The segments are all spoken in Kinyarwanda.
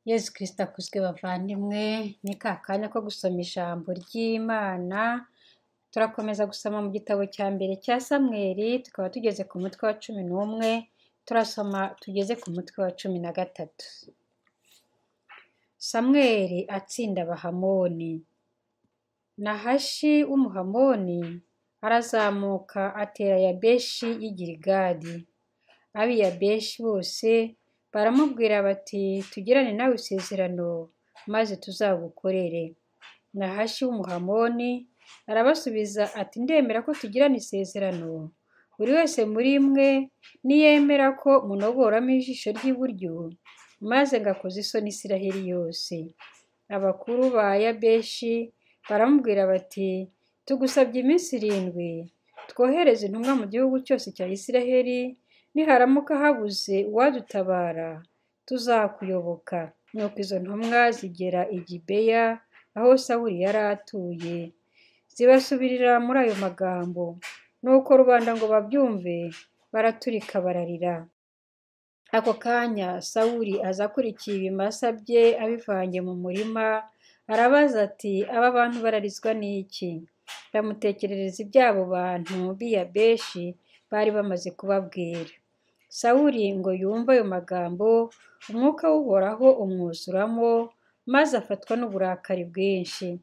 Yezu Kristo akuzwe bavandimwe, ni ka kanya ko gusoma ijambo ry'Imana, turakomeza gusoma mu gitabo cya mbere cya Samweli, tukaba tugeze ku mutwe wa 11, turasoma tugeze ku mutwe wa 13. Samweli atsinda Abahamoni. Nahashi w'Umuhamoni arazamuka atera Yabeshi y'i Giligadi. Ab'i Yabeshi bose baramubwira bati tugirane nawe isezerano maze tuzagukorere. Nahashi w'Umuhamoni arabasubiza ati ndemera ko tugirana isezerano, buri wese muri mwe niyemera ko munogoramo ijisho ry'iburyo, maze ngakoza isoni Isiraheli yose. Abakuru ba Yabeshi baramubwira bati tugusabye iminsi 7, twohereze intumwa mu gihugu cyose cya Isiraheli, niharamuka habuze uwadutabara tuzakuyoboka. Nuko izo ntumwa zigera i Gibeya aho Sawuli yari atuye, zibasubirira muri ayo magambo. Nuko rubanda ngo babyumve baraturika bararira. Ako kanya Sawuli aza akurikiye ibimasa bye abivanye mu murima, arabaza ati aba bantu bararizwa n'iki? Bamutekerereza iby'abo bantu b'i Yabeshi bari bamaze kubabwira. Sawuli ngo yumve ayo magambo, umwuka w'Uhoraho umwuzuramo, maze afatwa n'uburakari bwinshi.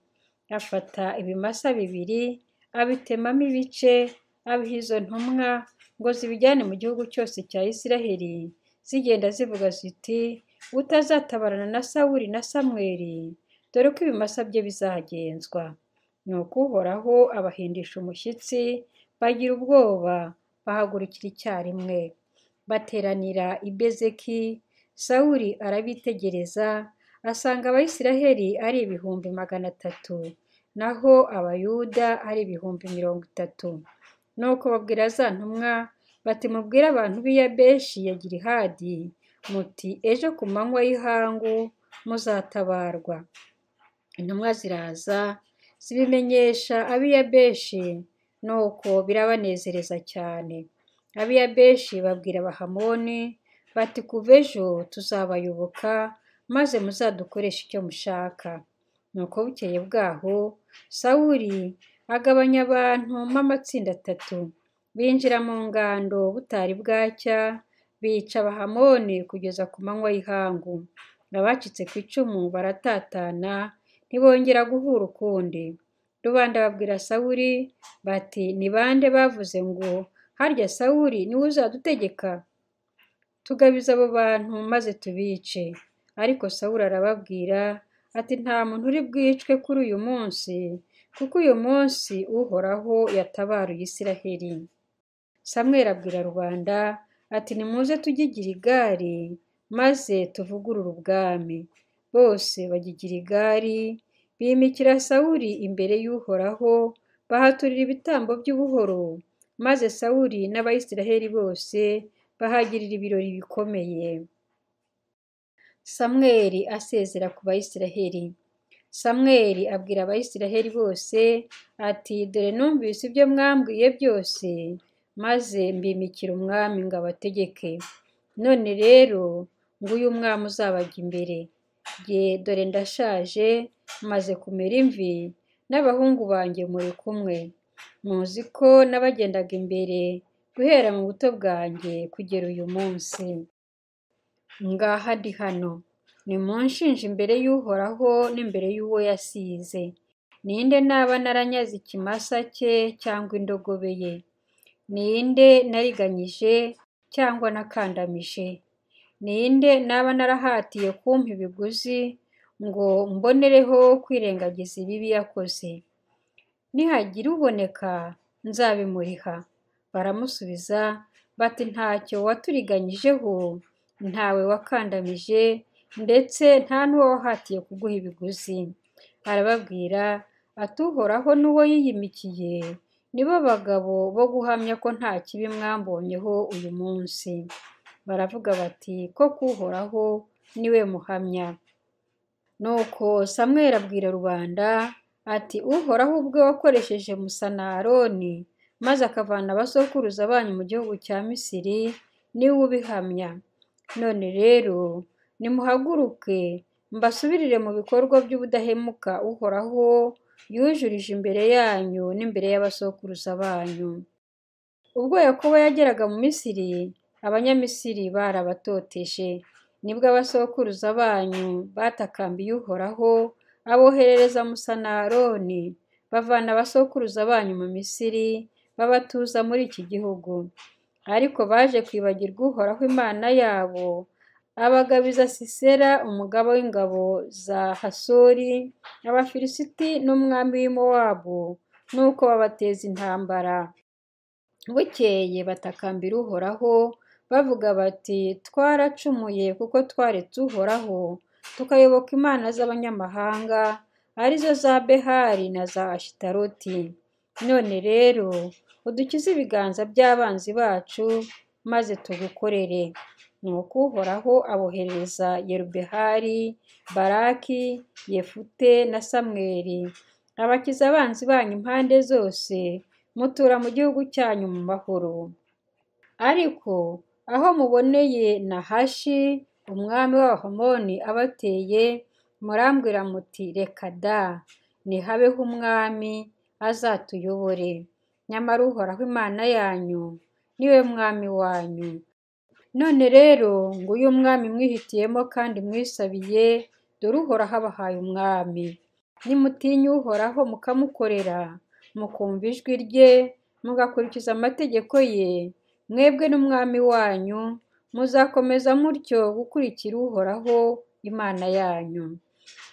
Afata ibimasa 2, abitemamo ibice, abiha izo ntumwa ngo zibijyane mu gihugu cyose cya Isiraheli, zigenda zivuga ziti utazatabarana na Sawuli na Samweli, dore ko ibimasa bye bizagenzwa. Nuko Uhoraho abahindisha umushyitsi, bagira ubwoba, bahagurukira icyarimwe. Bateranira i Bezeki, Sawuli arabitegereza, asanga Abayisiraheli ari 300,000, naho Abayuda ari 30,000. Nuko babwira za ntumwa bati mubwire abantu b'i Yabeshi ya Gilihadi muti ejo ku manywa y'ihangu muzatabarwa. Intumwa ziraza zibimenyesha ab'i Yabeshi, nuko birabanezereza cyane. Ab'i Yabeshi babwira Abahamoni bati kuva ejo tuzabayoboka, maze muzadukoreshe icyo mushaka. Nuko bukeye bwaho Sawuli agabanya abantu mo amatsinda 3, binjira mu ngando butari bwacya, bica Abahamoni kugeza ku manywa y'ihangu. Abacitse ku icumu baratatana, ntibongera guhura ukundi. Rubanda babwira Sawuli bati ni bande bavuze ngo harya Sawuli niwe uzadutegeka? Tugabize abo bantu maze tubice. Ariko Sawuli arababwira ati nta muntu uri bwicwe kuri uyu munsi, kuko uyu munsi Uhoraho yatabaruye Isiraheli. Samweli abwira rubanda ati nimuze tujye i Giligali maze tuvugurure ubwami. Bose bajya i Giligali, bimikira Sawuli imbere y'Uhoraho, bahaturira ibitambo by'ubuhoro, maze Sawuli n'Abayisiraheli bose bahagirira ibirori bikomeye. Samweli asezera ku Bayisiraheli. Samweli abwira Abayisiraheli bose ati dore numvise ibyo mwambwiye byose, maze mbimikira umwami ngo abategeke. None rero nguyu umwami uzabajya imbere. Jye dore ndashaje, maze kumera imvi, n'abahungu banjye muri kumwe. Muzi ko nabagendaga imbere guhera mu buto bwanjye kugera uyu munsi. Ngaha ndi hano, nimunshinje imbere y'Uhoraho n'imbere y'uwo yasize. Ninde naba naranyaze ikimasa cye cyangwa indogobe ye? Ninde nariganyije cyangwa nakandamije? Ninde naba narahatiye kumpa ibiguzi ngo mbonereho kwirengagiza ibibi yakoze? Nihagira uboneka nzabimuriha. Baramusubiza bati ntacyo waturiganyijeho, ntawe wakandamije, ndetse nta n'uwo wahatiye kuguha ibiguzi. Arababwira ati Uhoraho n'uwo yiyimikiye nibo bagabo bo guhamya ko nta kibi mwambonyeho uyu munsi. Baravuga bati koko Uhoraho niwe muhamya. Nuko Samweli abwira rubanda ati Uhoraho ubwe wakoresheje Musa na Aroni, maze akavana abasokuruza banyu mu gihugu cya Misiri, niwe ubihamya. None rero nimuhaguruke mbasubirire mu bikorwa by'ubudahemuka Uhoraho yujurije imbere yanyu n'imbere y'abasokuruza banyu. Ubwo Yakobo yageraga mu Misiri, Abanyamisiri barabatoteje. Nibwo abasokuruza banyu batakambiye Uhoraho, aboherereza Musa na Aroni, bavana abasokuruza banyu mu Misiri, babatuza muri iki gihugu. Ariko baje kwibagirwa Uhoraho Imana yabo, abagabiza Sisera umugaba w'ingabo za Hasori, Abafilisiti n'umwami w'i Mowabu, nuko babateza intambara. Bukeye batakambira Uhoraho, bavuga bati twaracumuye kuko twaretse Uhoraho, tukayoboka imana z'abanyamahanga, arizo za Behali na za Ashitaroti. None rero udukize ibiganza by'abanzi bacu, maze tugukorere. Nuko Uhoraho aboherereza Yerubehali, Baraki, Yefute na Samweli, abakiza abanzi banyu impande zose, mutura mu gihugu cyanyu mu mahoro. Ariko aho muboneye Nahashi umwami w'Abahamoni abateye, murambwira muti reka da, nihabeho umwami azatuyobore. Nyamara Uhoraho Imana yanyu niwe mwami wanyu. None rero nguyu umwami mwihitiyemo kandi mwisabiye, dore Uhoraho abahaye umwami. Nimutinya Uhoraho mukamukorera, mukumva ijwi rye, mugakurikiza amategeko ye, mwebwe n'umwami wanyu muzakomeza mutyo gukurikira Uhoraho Imana yanyu.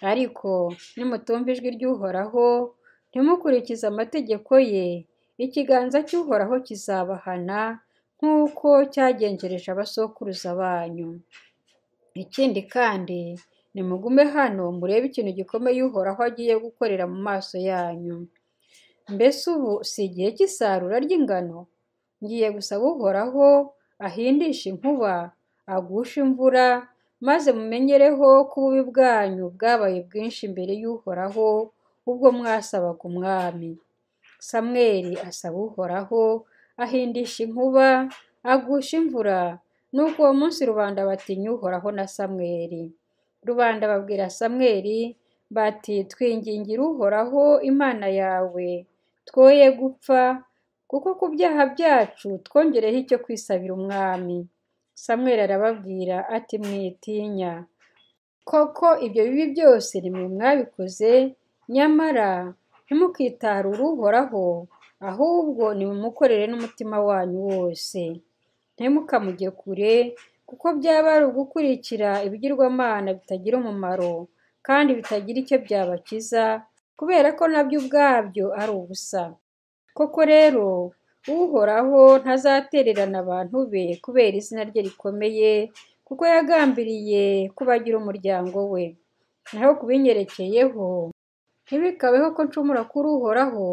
Ariko nimutumva ijwi ry'Uhoraho, ntimukurikize amategeko ye, ikiganza cy'Uhoraho kizabahana nk'uko cyagenjereje abasokuruza banyu. Ikindi kandi, nimugume hano murebe ikintu gikomeye Uhoraho agiye gukorera mu maso yanyu. Mbese ubu si igihe cy'isarura ry'ingano? Ngiye gusaba Uhoraho ahindishe inkuba, agushe imvura, maze mumenyereho ko ububi bwanyu bwabaye bwinshi imbere y'Uhoraho ubwo mwasabaga umwami. Samweli asaba Uhoraho, ahindisha inkuba, agusha imvura, nuko uwo munsi rubanda batinya Uhoraho na Samweli. Rubanda babwira Samweli bati twingingira Uhoraho Imana yawe, twoye gupfa, kuko ku byaha byacu twongereho icyo kwisabira umwami. Samweli arababwira ati mwitinya, koko ibyo bibi byose nimwe mwabikoze, nyamara ntimukitarure Uhoraho, ahubwo nimumukorere n'umutima wanyu wose. Ntimukamujye kure, kuko byaba ari ugukurikira ibigirwamana bitagira umumaro kandi bitagira icyo byabakiza, kubera ko nabyo ubwabyo ari ubusa. Koko rero Uhoraho ntazatererana abantu be kubera izina rye rikomeye, kuko yagambiriye kubagira umuryango we. Naho ku binyerekeyeho, ntibikabeho ko ncumura kuri Uhoraho,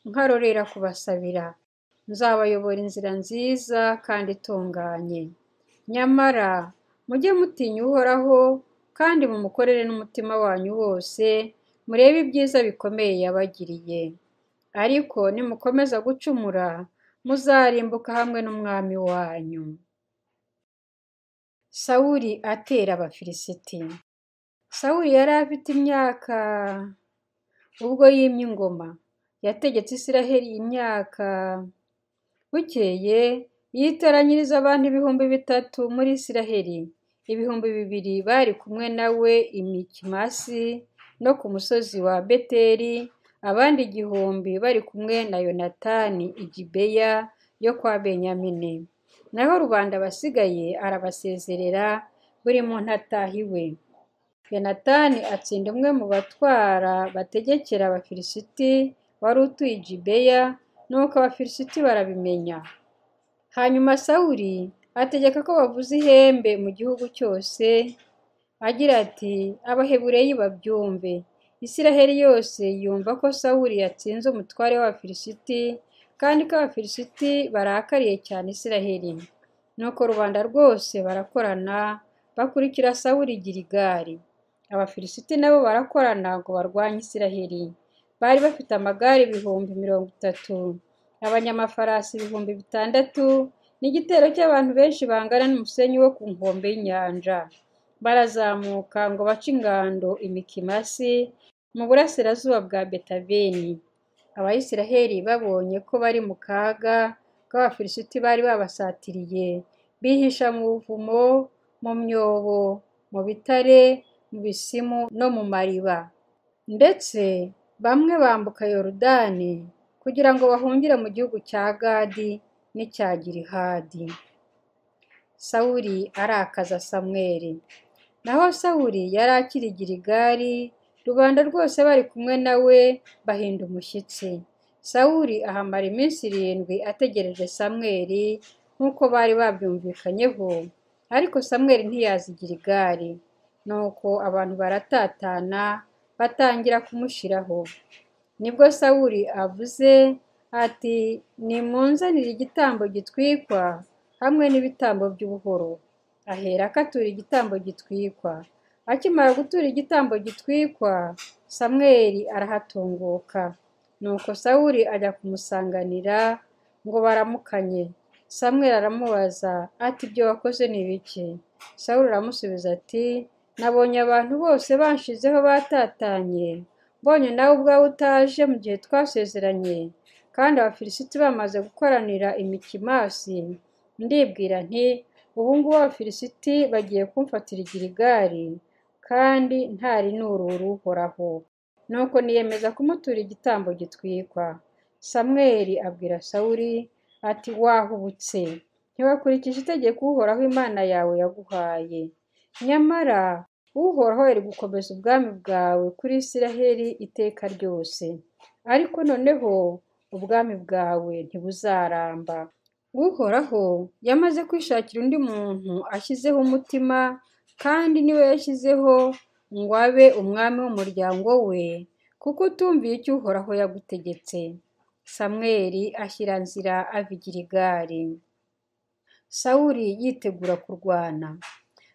nkarorera kubasabira. Nzabayobora inzira nziza kandi itunganye. Nyamara mujye mutinya Uhoraho kandi mumukorere n'umutima wanyu wose, murebe ibyiza bikomeye yabagiriye. Ariko nimukomeza gucumura, muzarimbuka hamwe n'umwami wanyu. Sawuli atera Abafilisiti. Sawuli yari afite imyaka ubwo yimye ingoma. Yategetse Isiraheli imyaka. Bukeye yitoranyiriza abantu 3000 muri Isiraheli. 2000 bari kumwe nawe i Mikimasi no ku musozi wa Beteli, abandi 1000 bari kumwe na Yonatani i Gibeya yo kwa Benyamini. Naho rubanda basigaye arabasezerera, buri muntu ataha iwe. Yonatani atsinda umwe mu batwara bategekera Abafilisiti wari utuye i Gibeya, nuko Abafilisiti barabimenya. Hanyuma Sawuli ategeka ko bavuza ihembe mu gihugu cyose, agira ati Abahebureyi babyumve. Isiraheli yose yumva ko Sawuli yatsinze umutware w'Abafilisiti, kandi ko Abafilisiti barakariye cyane Isiraheli. Nuko rubanda rwose barakorana, bakurikira Sawuli i Giligali. Abafilisiti nabo barakorana ngo barwanye Isiraheli. Bari bafite amagare 30,000, abanyamafarasi 6,000, n'igitero cy'abantu benshi bangana n'umusenyi wo ku nkombe y'inyanja. Barazamuka ngo bace ingando i Mikimasi mu burasirazuba bwa Betaveni. Abayisraheli babonye ko bari mu kaga k'Abafilisiti bari babasatiriye, bihisha mu buvumo, mu myobo, mu bitare, mu bisimu no mu mariba. Ndetse bamwe bambuka Yorodani kugira ngo bahungire mu gihugu cya Gadi n'icya Gilihadi. Sawuli arakaza Samweli. Naho Sawuli yari akiri i Giligali, rubanda rwose bari kumwe na we bahinda umushyitsi. Sawuli ahamara iminsi 7 ategereje Samweli nk'uko bari babyumvikanyeho, ariko Samweli ntiyaza i Giligali. Nuko abantu baratatana batangira kumushiraho. Nibwo Sawuli avuze ati nimunzanire igitambo gitwikwa hamwe n'ibitambo by'ubuhoro. Aherako atura igitambo gitwikwa. Akimara gutura igitambo gitwikwa, Samweli arahatunguka. Nuko Sawuli ajya kumusanganira ngo baramukanye. Samweli aramubaza ati ibyo wakoze ni ibiki? Sawuli aramusubiza ati nabonye abantu bose banshizeho batatanye, mbonye nawe ubwawe utaje mu gihe twasezeranye, kandi Abafilisiti bamaze gukoranira i Mikimasi, ndibwira nti ubu ngubu Abafilisiti bagiye kumfatira i Giligali, kandi ntari nurura Uhoraho. Nuko niyemeza kumutura igitambo gitwikwa. Samweli abwira Sawuli ati wahubutse, ntiwakurikije itegeko Uhoraho Imana yawe yaguhaye. Nyamara Uhoraho yari gukomeza ubwami bwawe kuri Isiraheli iteka ryose, ariko noneho ubwami bwawe ntibuzaramba. Uhoraho yamaze kwishakira undi muntu ashyizeho umutima, kandi niwe yashyizeho ngo abe umwami w'umuryango we, kuko utumviye icyo Uhoraho yagutegetse. Samweli ashyira nzira ava i Giligali. Sawuli yitegura kurwana.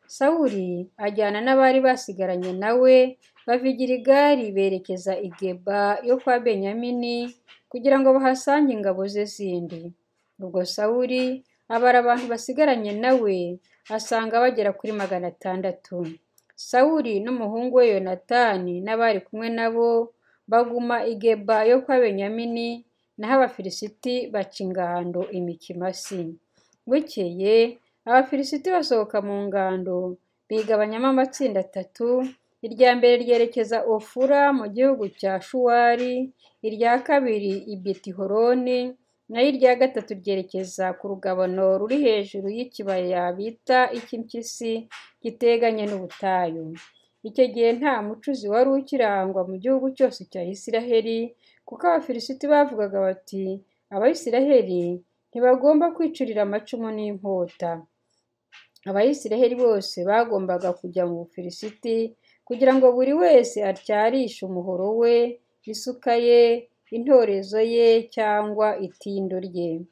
Sawuli ajyana n'abari basigaranye na we bava i Giligali berekeza i Geba yo kwa Benyamini kugira ngo bahasange ingabo ze zindi. Ubwo Sawuli abara abantu basigaranye na we asanga bagera kuri 600. Sawuli n'umuhungu we Yonatani n'abari kumwe nabo baguma i Geba yo kwa Benyamini, naho Abafilisiti baca ingando i Mikimasi. Bukeye Abafilisiti basohoka mu ngando bigabanyamo amatsinda 3, irya mbere ryerekeza Ofura mu gihugu cya Shuwali, irya kabiri i Betihoroni, naho irya gatatu ryerekeza ku rugabano ruri hejuru y'ikibaya bita icy'impyisi giteganye n'ubutayu. Icyo gihe nta mucuzi wari ukirangwa mu gihugu cyose cya Isiraheli, kuko Abafilisiti bavugaga bati Abayisiraheli ntibagomba kwicurira amacumu n'inkota. Abayisiraheli bose bagombaga kujya mu Bufilisiti kugira ngo buri wese atyarishe umuhoro we, isuka ye, intorezo ye cyangwa itindo rye.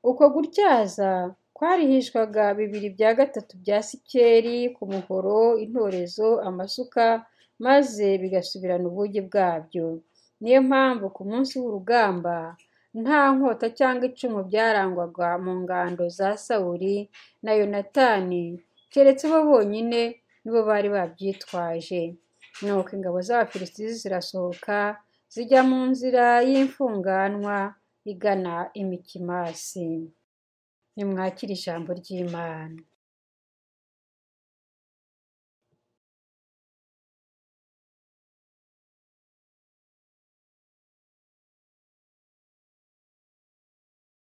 Uko gutyaza kwarihishwaga 2/3 bya sikeli ku muhoro, intorezo, amasuka, maze bigasubirana ubugi bwabyo. Niyo mpamvu ku munsi w'urugamba nta nkota cyangwa icumu byarangwaga mu ngando za Sawuli na Yonatani, keretse bo bonyine nibo bari babyitwaje. Nuko ingabo z'Abafilisiti zirasohoka zijya mu nzira y'imfunganwa igana i Mikimasi. Nimwakire ijambo ry'Imana.